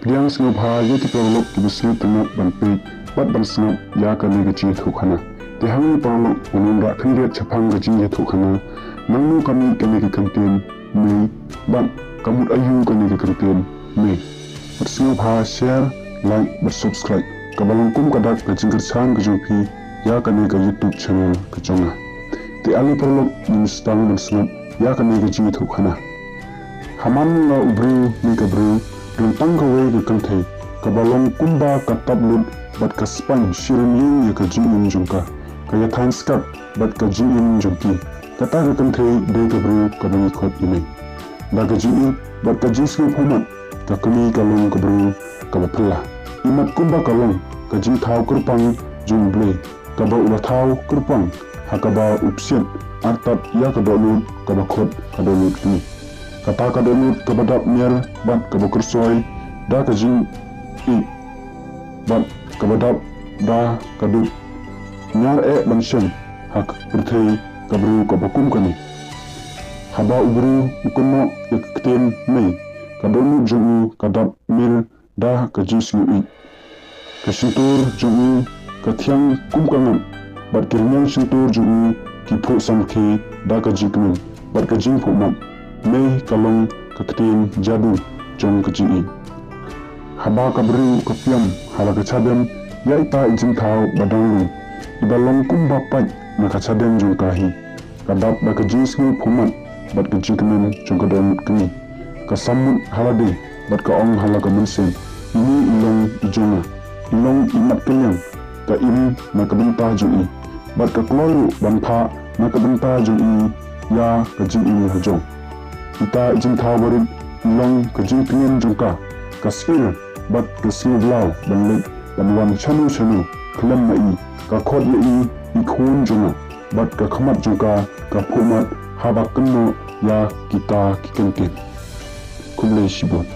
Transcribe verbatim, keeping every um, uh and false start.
Pdiang sngewbha ïa ki paralok kiba sngewtynnat ban peit bad ban sngap ïa kane ka jingïathuhkhana. Te hangne paralok, u nongrah khyndiat shaphang ka jingïathuhkhana, nangno ka mih kane ka kyntien mei bad ka mut aïu kane ka kyntien mei. Bad sngewbha share, like bad subscribe, kaba long kum ka dak ka jingkyrshan ka jong phi ïa kane ka YouTube channel ka jong nga. Te ale paralok, ngin sdang ban sngap ïa kane ka jingïathuhkhana. Ha man la u briew ne ka briew, don tang kawei ka kynthei kaba long kumba ka tap lut bad ka spaiñ shi rynïeng ïa ka jingim jong ka, ka ïathaiñ skak bad ka jingim jong ki. Kata ka kynthei dei ka briew kaba ngi khot i Mei. Da ka jingïeit bad ka jingsngewphuhmat, ka kmie ka long ka briew kaba phylla. Imat kumba ka long ka jingthaw kyrpang jong U Blei, kaba u la thaw kyrpang ha kaba u psiat artat ïa ka dohnud kaba khot ka dohnud kmie. Kata ka dohnud kaba dap mer bad kaba kyrsoi da ka jingïeit bad kaba dap da ka dud. Ñiar eh ban shem ha ka pyrthei ka briew kaba kum kane. Haba u briew u kynnoh ïa ka ktien mei, ka dohnud jong u ka dap mer da ka jingsngewïeit. Ka shyntur jong u ka thiang kum ka ngat, bad ki rynïeng shyntur jong u ki phuh samrkhie da ka jingkmen bad ka jingphuhmat. Mei ka long ka ktien jadu jong ka jingïeit. Haba ka briew ka piam ha la ka chadem ïa ita i jingthaw ba dang lung, iba long kumba pait na ka chadem jong ka hi, ka dap da ka jingsngewphuhmat bad ka jingkmen jong ka dohnud kmie. Ka sammut ha lade bad ka ong ha la ka mynsiem, ine i long i jong nga, i long i mat kylliang, ka im na ka bynta jong i bad ka kloi ruh ban phah na ka bynta jong i ïa ka jingim la jong. Ita i jingthaw barit i long ka jingtngen jong ka, ka sngir bad ka sngewblaw ban leit ban wan shano shano khlem ma i. Ka khot ïa i i khun jong nga, bad ka khmat jong ka ka phuhmat haba kynnoh ïa kita ki kyntien. Khublei shibun.